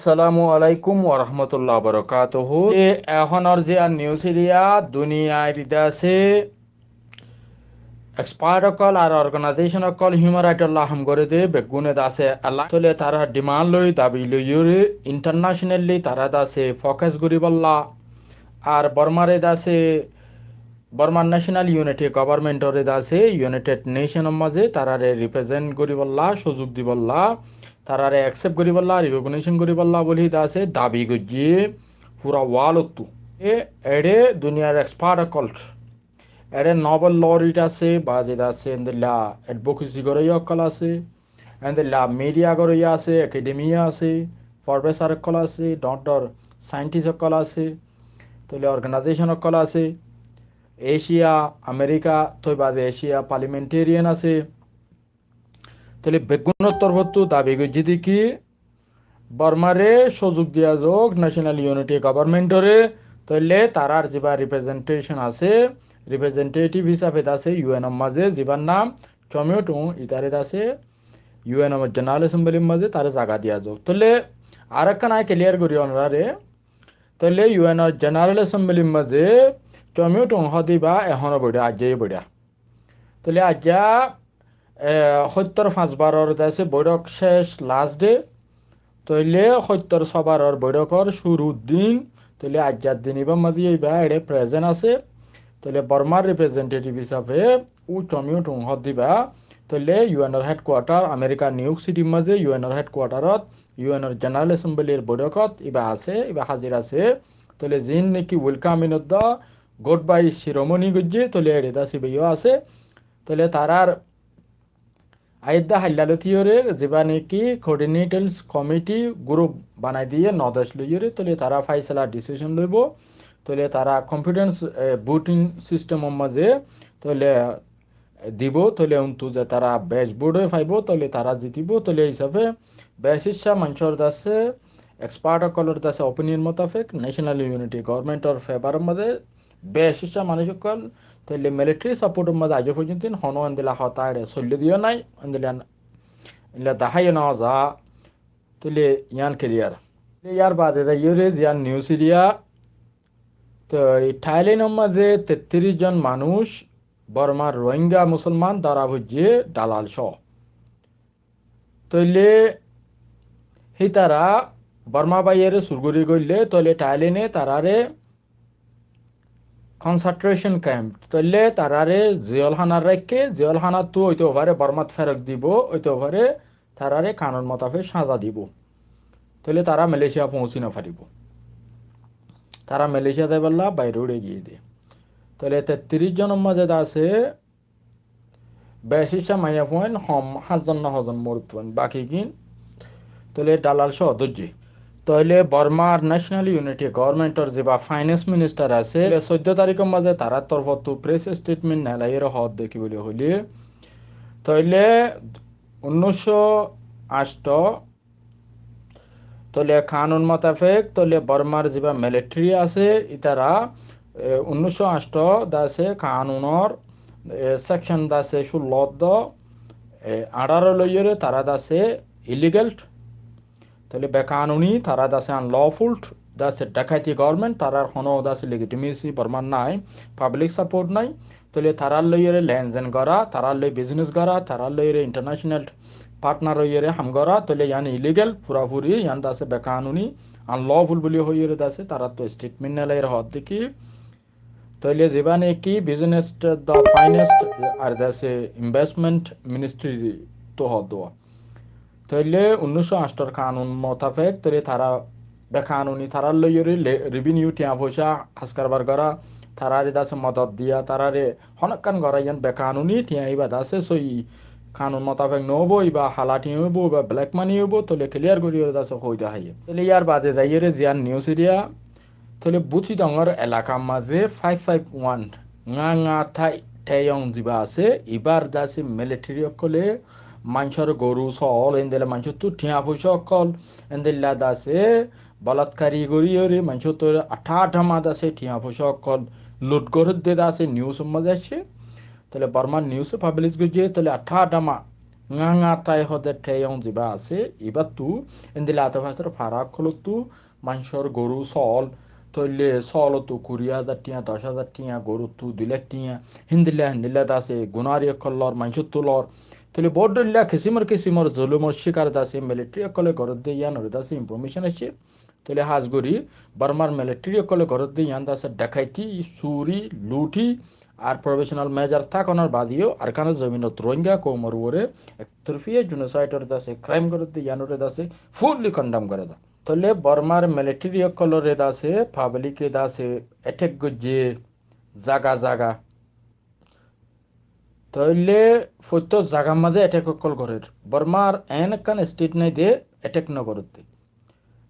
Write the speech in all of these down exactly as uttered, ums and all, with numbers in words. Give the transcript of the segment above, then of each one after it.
Assalamu alaikum warahmatullahi wabarakatuhu. E ehónor ziyán news eriya duniyair de asé expert ókkol ar organization ókkol human right olla ham goré de beggúne de asé ela-, tóile tarar demand loi dabi loiyóre internationally tara de asé focus goríbolla ar Bormare de asé Bormar National Unity Government ore de asé United Nation or mazé tarare represent goríbolla, suzuk dibolla, tarare accept goríbolla, recognition goríbolla buli de asé dabi goijjé fura world ottu. E, ere duniyar expert ókkol, ere Nobel laureate asé, ba zeda asé endilla advocacy goróya ókkol asé, endilla media goróya asé, academia asé, professor ókkol asé, doctor, scientist ókkol asé, tóile organization ókkol asé, Asia, America, toi bade Asia parliamentarian asé. Tóile beggúnor torfóttu dabi goijjé de ki, Bormare suzuk diya zouk National Unity Government ore, tóile tarar ziba representation asé, representative hísafe de asé U N or mazé zibar nam Chomyo Tung, itare de asé U N or General Assembly r mazé tare zaga diya zouk. Tóile arekkán añí clear gorí onorare, tóile U N or General Assembly r mazé Chomyo Tung hoó de iba ehóno boidhó, aijja boidhó. Tóile aijja, e, hóttor fañs baror de asé boitók céc, last day. Tóile hóttor só baror boitókor cúrur din, tóile aijjar din ibar mazé iba ere present asé. Tóile Bormar representative hísafe U Chomyo Tung hoó de iba. Tóile U N or headquarter, America New York City r mazé U N or headquarter ot, U N or General Assembly r boitókot iba asé, iba házir asé. Tóile ziín niki welcoming or de goodbye ceremony goijjé, tóile ere de asé iba yó asé. Tóile tarar aiyédde hailla lóti yóre ziba niki coordinators committee group banai diye, nodec loiyóre, tóile tara faisala decision loibo, tóile tara confidence, e, voting system or mazé, tóile dibo, tóile untu ze tara bec vote faibo, tóile tara zitibo, tóile hísafe bec híssa manúcor de asé, expert ókkolor de asé opinion motafek National Unity Government or favor or mazé bec híssa manúc ókkol, tóile military support or mazé aijjó foijjonto honó endilla hotá ere soille diyo nai, endilla, endilla daháiyo no za, tóile yián clear. Yar bade zaiyóre ziyán news eriya, toi Thailand or mazé tettiríc zon manúc Bormar Rohingya Musolman dóra foijjé dalal só. Tóile hítara Borma baiyere sur gorí goille, tóile Thailand e tarare concentration camp, tóile tarare jel hánat raikké, jel hánattu óito fare Bormat ferot dibo, óito fare tarare kanun motafek saza dibo. Tóile tara Malaysia foóñsi no faribo. Tara Malaysia zaiballa baire uçé giyé de. Tóile tettiríc zonor mazé de asé, bec híssa maiyafuain, hom hátzon no hozon morotfuain, bakigín tóile dalal só dóijje. Tóile Bormar National Unity Government or ziba finance minister asé, tóile soiddo tarikor mazé tarar torfóttu press statement nelaiyóre hoódde ki buli hoilé, tóile unnúicco añctho tóile kanun motafek, tóile Bormar ziba military asé, ítara, e, unnúicco añctho de asé kanunor, e, section de asé cúllo de, e, añçáro loiyóre tara de asé illegal, tóile bekanuni, tara de asé unlawful, de asé dhakaiti government, tarar honó de asé legitimacy Bormar nai, public support nai, tóile tarar loiyóre lenzen gora, tarar loi business gora, tarar loiyóre international partner óiyore ham gora, tóile yián illegal, furafuri yián de asé bekanuni, unlawful buli hoiyore de asé, tarattu statement nelaiyore hoódde ki, tóile ziba niki business de finance ar de asé investment ministry ttu hoódde. Tóile unnúicco añcthor kanun motafek, tóile tara bekanuni tarar loiyore le-, revenue thiañ foicá has karbar gora, tarare de asé modot diya, tarare honókkan gora yián bekanuni, thiañ iba de asé sóiyi kanun motafek no óibo, iba hala thiañ óibo, iba black money óibo, tóile clear gorí yóre de asé hoi de háiye. Tóile yar bade zaiyóre ziyán news eriya, tóile Busidongor elakar mazé five five one, Nga Nga Thai, Thayong ziba asé, ibar de asé military ókkole manúcor goru, sóol, endilla manúcottu thiañ foicá ókkol, endilla de asé balatkari gorí yóre manúcottu athá athá ma de asé thiañ foicá ókkol lut gorédde de asé news or mazé aiccé. Tóile Bormar news e publish goijjé, tóile athá athá ma Ŋaŋa tái hoó de théyong zibá asé, ibáttu endilla ato faisar fara ókkolóttu maincór goru sóol, tóile sóolottú kuri házar thiañ, doc házar thiañ, goruttú dui lak thiañ, héndilla héndilla de asé, gunari ókkol lor, maincóttu lor. Tóile boóut dhoilla kisimor kisimor zulumor cíkar de asé, militari ókkolé gorédde yíanoré de asé information aiccé. Tóile hás gorí Bormar militari ókkolé gorédde yían de asé dhakaiti, suri, luthi, ar professional mejar tákonor baade yó Arkanor zobinot Rohingya koumor uore ek torfiya jenosaidor de asé kraim gorédde yíanoré de asé fulli kondem goré za. Tóile Bormar militari ókkoloré de asé pablike de asé etek goijjé zaga zaga. Tóile foittó zagar mazé etek ókkol gorér. Bormar en ekkán stet nái de etek nogorédde.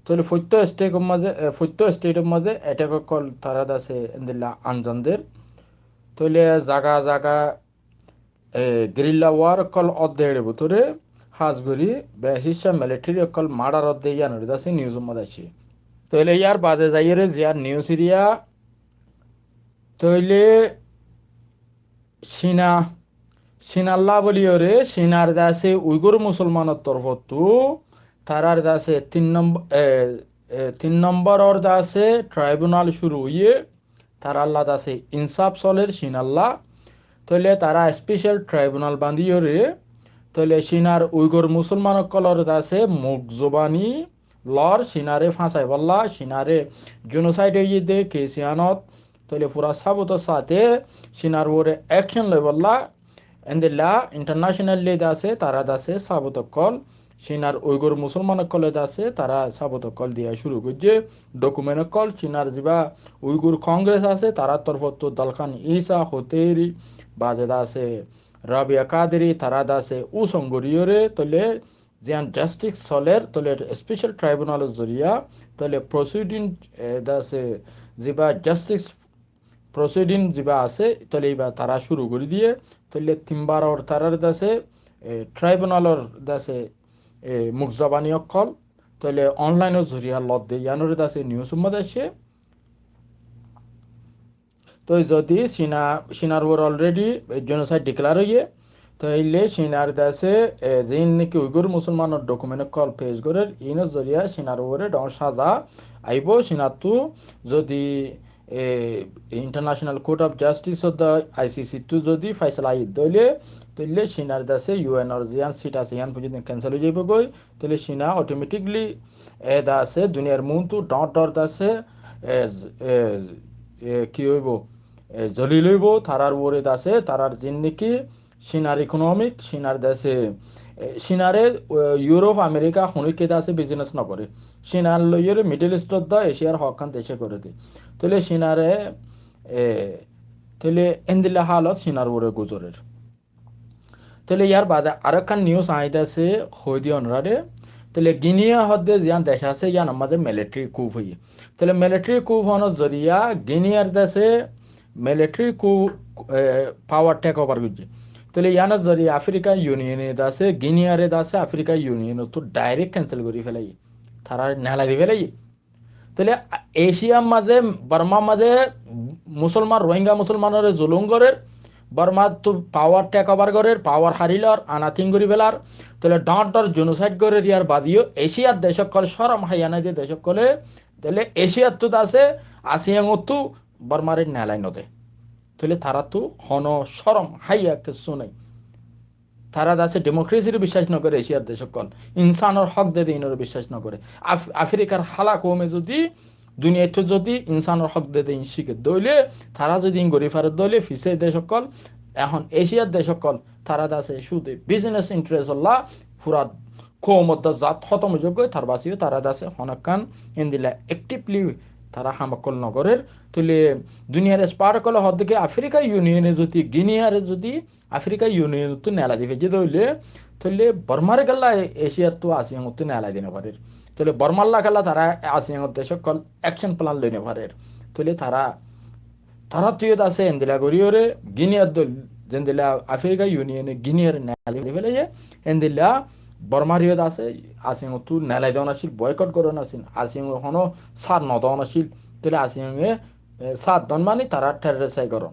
Tóile foittó stet mazé, e, foittó stetor mazé etek ókkol tará de asé endilla anzam der. Tóile zaga zaga, e, gerilla war ókkol ódde ere bútore hás gorí beci issá militari ókkol mardar ódde yíanoré de asé niusor mazé aiccé. Tóile yar baade zaiyóre ziyán nius eriya tóile Cina, Cinalla bóliyoré, Cinar de asé Uigur musolmanor torfóttu, tarár de asé tin nombor, e, e, tin nomboror de asé traibunal cúru óiye, tarálla de asé insaf solér Cinalla. Tóile tará special traibunal bañdíyoré, tóile Cinar Uigur musolman ókkolor de asé muk zobani lor, Cinaré fáñsaibólla, Cinaré jenosaid óiye de kes yíanot, tóile fura sábutor sáte Cinar uore ekcon loibólla, endilla intarnaconal de asé, tará de asé sábut ókkol, Cinar Uigur musolman ókkolé de asé, tará sábut ókkol diya cúru goijjé, dokument ókkol, Cinar zibá Uigur Kongres asé, tarár torfóttu Dolkan Isa, Hoteri, baade de asé Rabia Kaderi, tará de asé usong goríyoré, tóile ziyán jastis solér, tóile special traibunalor zoriya, tóile prosiding, e, de asé, zibá jastis prosiding zibá asé, tóile ibá tará cúru gorí diyé, tóile tin baror tarár de asé, e, traibunalor de asé, e, muk zobani ókkol, tóile onlainor zoriya lodde yíanoré de asé niusor mazé aiccé. Toi zodi Cina, Cinar uore already jenosaid declare óiye, toile Cinar de asé, e, ziín niki Uigur musolmanor dokument ókkol pec gorér, iínor zoriya Cinar uore dhoóñr saza aibó. Cinattu zodi, e, International Court of Justice ódda I C C ttu zodi faisala aiyé dé óile, toile Cinar de asé U N or ziyán sit asé, yían foijjonto kensel ói zaibói goi. Toile Cina automatically e de asé duniyar muúntu dhoóñr dhoóñr de asé, e, e, e, ki óibo, e, zolil óibo, tarár uore de asé, tarár ziín niki Cinar economic, Cinar de asé, e, Cinaré, e, Europe, America honókiyé de asé business nogoré. Cinar loiyóre Middle East or de Asiar hokkán decé goré de. Toile Cinaré, e, toile endilla halot Cinar uore guzorér. Tóile yar baade arekkán news añí de asé hoi diyé onoráre. Tóile Guinea hoó de ziyán dec asé, yíanor mazé military coup óiye. Tóile military coup honor zoriya Guinea r de asé military coup, e, power take over goijjé. Tóile yíanor zoriya African Union e de asé Guinea re de asé African Union ottu direct cancel gorí felaiyé. Tará nelai di felaiyé. Tóile Asiar mazé, Bormar mazé musolman, Rohingya musolmanoré zulum gorér, Bormattu power take over gorér, power hári lor, anatin gorí felar, tóile dhoóñr dhoóñr jenosaid gorér, yar baade yó Asiar dec ókkol, córom háiya nái de dec ókkolé, tóile Asiattu de asé, Asiangottu Bormaré nelai nodé. Tóile taráttu honó córom háiya kessú nái. Tará de asé democracy re biccác nogoré Asiar dec ókkol. Insanor hók de de iínoré biccác nogoré. Af-, Afrikar hála koume zodi duniyaittu zodi insanor hók de de iín cíke dé óile, tará zodi iín gorí fare dé óile, fisé dec ókkol, ehón Asiar dec ókkol, tará de asé cúde business interest olla fura koum odda zat hótom ói zagói, tar basiyo tará de asé honókkan endilla actively tará ham ókkol nogorér. Tóile duniyar expert ókkole hoó de ki Africa Union e zodi Guinea re zodi Africa Union ottu nelai di faijjé dé óile, tóile Bormar kella Asiattu Asiang ottu nelai di nofarér. Tóile Bormar lá kella tará Asiang or dec ókkol action plan loi nofarér. Tóile tará, taráttu yó de asé endilla goríyoré Guinea r dol, zendilla Africa Union e Guinea re nelai di felaiyé, endilla Bormar yó de asé Asiang ottu nelai don accíl, boycott goron accíl, Asiang or honó sat nodon accíl. Tóile Asiang e, e, sat don mani tará terrorist goron.